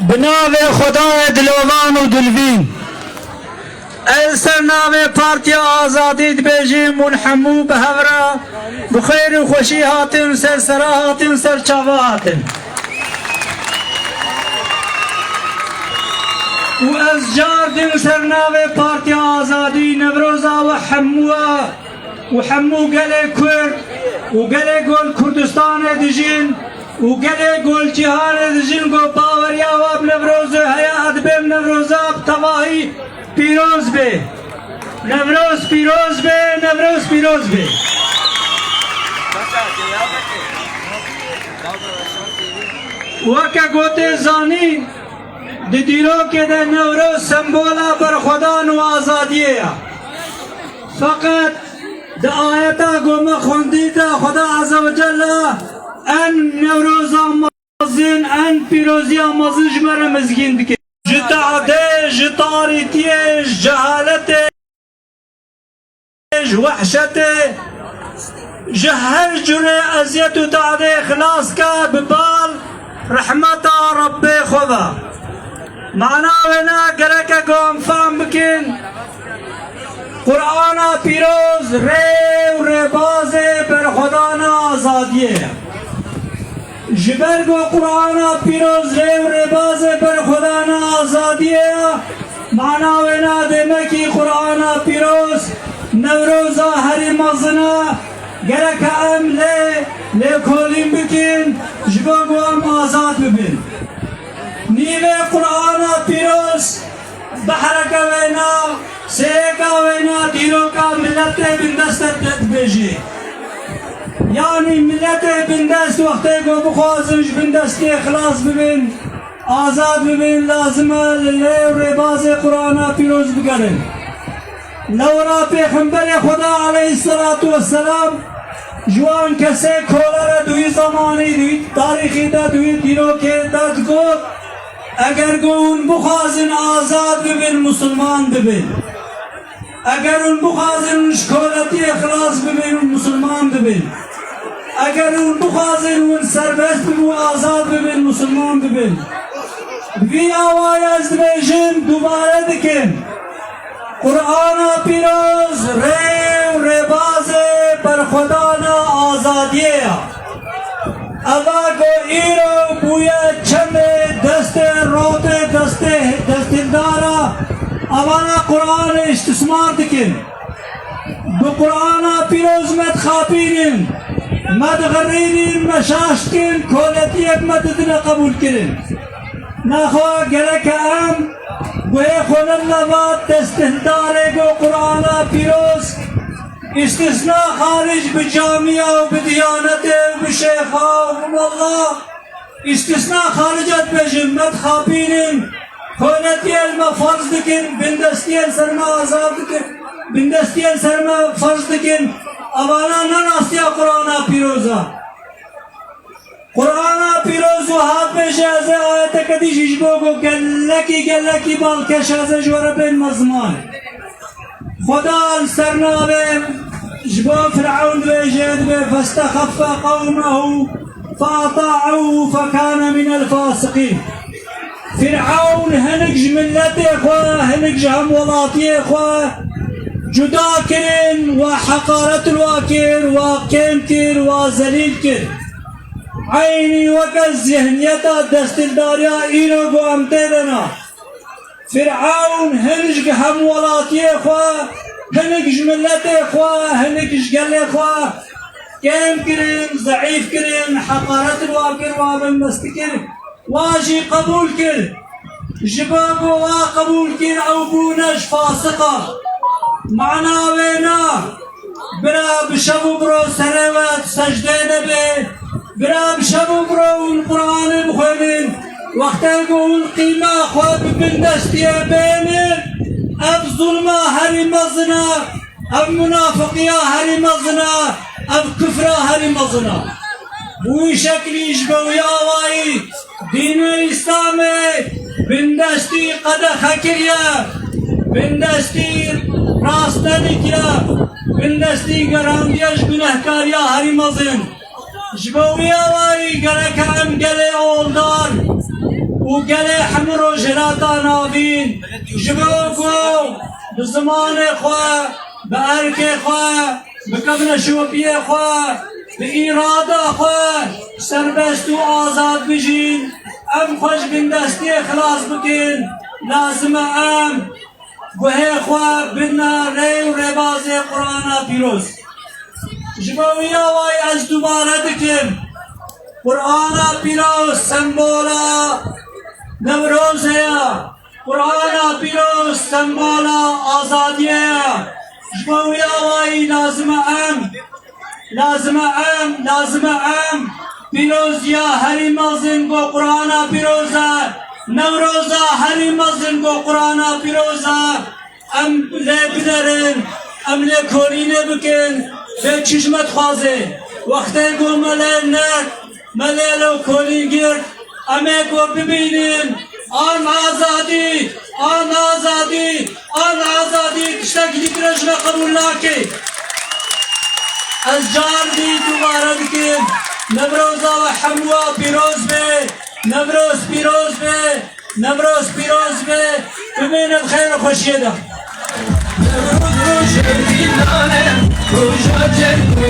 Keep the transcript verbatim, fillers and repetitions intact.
Bi navê Xwedayê dilovan û dilvîn. Ez li ser navê Partiya Azadî dibêjim hûn hemû bi hev re bi xêr û xweşî hatin, ser sera hatin, ser çava hatin. Û ez car din li ser navê Partiya Azadî Newroza we hemû we û hemû gelê Kurd û gelê ku li Kurdistanê dijîn û gelê ku li cîhanê dijîn ku baweriya we bi Newrozê heye, ez dibêm Newroza bi tevahî pîroz bê. Newroz pîroz bê, Newroz pîroz bê. Weke ku tê zanîn, di dîrokê de Newroz sembola berxwedan û azadiyê ye. Feqet di ayeta ku me xwendî de Xweda Azze ve Celle en Newroza mezin, en pîroziya mezin ji me re mizgîn dike. Ji tehdê, ji tarîtiyê, ji cehaletê, ji wehşetê, ji her curê eziyet û tehdê xilas ke bi bal rehmeta Rebbê xwe ve. Mana wêne gereke ku em fehm bikin, Qur'ana pîroz rê û rêbazê berxwedana azadiyê ye. Ji ber ku Qur'ana pîroz rê û rêbazê berxwedana azadiyê ye, mana wêne demekî Qur'ana pîroz Newroza herî mezin e, gereke em lê lêkolîn bikin, ji bo ku em azad bibin. Nîvê Qur'ana pîroz, behreke wêna, sêyeka wêna dîroka miletê bindest e dibêjê. Yanî miletê bindest wextê ku bixwazin ji bindestiyê xilas bibin, azad bibin, lazim e li lê û rêbazê Qur'ana pîroz bigerin. Lewra Pêxemberê Xweda aleyhisselatu vesselam ji wan kesê kole re di wî zemanî, di wî tarîxî de, di wî dîrokê de digot, eger ku hûn bixwazin azad bibin, misilman bibin. Eger hûn bixwazin hûn ji koletiyê xilas bibin, hûn misilman bibin. Eger hûn bixwazin hûn serbest bibin û azad bibin, misilman bibin. Bi vî awayî ez dibêjim, dubare dikim. Qur'ana pîroz rê û rêbazê berxwedana azadiyê ye. Eva ku îro bûye çemê destê rotê destê destildara, evana Qur'anê îstismar dikin. Bi Qur'ana pîroz me dixapînin, me dixirînin, me şaş dikin, koletiyê bi me didine qebûlkirin. Naxwe gereke em guhê xwe neda va destihdarê ku Qur'ana pîroz îstisna xaric bi camiya û bi diyanetê û bi şêxa û bi mela îstisna xaric e dibêjin, me dixapînin, koletiyên me ferz dikin, bindestiyên ser me azad dikin, bindestiyên ser me ferz dikin. Evana ne rastiya Qur'ana pîroz e. Qur'ana pîroz wiha dibêje, ez ê ayeteke dî jî ji bo ku gelekî, gelekî balkêş ez ê ji we re bênime ziman. Xweda li ser navê ji bo Firewn dibêje, dibê, فاستخف قومه فأطاعوه فكان من الفاسقين. Firewn hinek ji miletê xwe, hinek ji hemwelatiyê xwe cuda kirin, we heqaret li wa kir, we kêm kir, we zelîl kir. Eynî weke zihniyeta destildariya îro ku em tê de ne. Firewn hinek ji hemwelatiyê xwe, hinek ji miletê xwe, hinek ji gelê xwe kêm kirin, zeîf kirin, heqaret li wa kir, wa bindest kir, wa jî qebûl kir. Ji bo ku wa qebûl kir, ew bûne ji fasiqa. Mana wê ne. Bira bi şev û bi roj serê we secdê nebe. Bira bi şev û bi roj hûn Qur'anê bixwênin. Wextê ku hûn qîma xwe bi bindestiyê bênin, ev zulma herî mezin e, ev munafiqiya herî mezin e, ev kufra herî mezin e. Bi wî şeklî ji bo wî awayî dînê Îslamê bindestî qedexe kiriye, bindestî rast nedîtiye, bindestî gerandiye ji gunehkariya herî mezin. Ji bo wî awayî gereke em gelê oldar û gelê hemû Rojhilata Navîn ji bo ku bi zimanê xwe, bi erkê xwe, bi kevneşopiyê xwe, bi îrada xwe serbest û azad bijîn, em xwe ji bindestiyê xilas bikin, lazim e em guhê xwe bidine rê û rêbazê Qur'ana Pîroz. Ji bo wî awayî ez dubare dikim, Qur'ana Pîroz sembola Newrozê ye. Qur'ana Pîroz sembola azadiyê ye. Ji bo wî awayî lazim e em, lazim e em, lazim e em pîroziya herî mezin ku Qur'ana Pîroz e, Newroza herî mezin ku Qur'ana Pîroz e, em lê binerin, em lê kolînê bikin, bê çi ji me dixwaze. Wextê ku me lê nerd, me lê li kolîn girt, em ê ku bibînin, an azadî, an azadî, an azadî, tiştekî dî pire ji me qebûl nake. Ez car dî dubare dikim, Newroza we hemûa pîroz be, Newroz pîroz be, Newroz pîroz be, bimînin xêr û xweşiyê de. Newroz roja dînan e, roja cenk û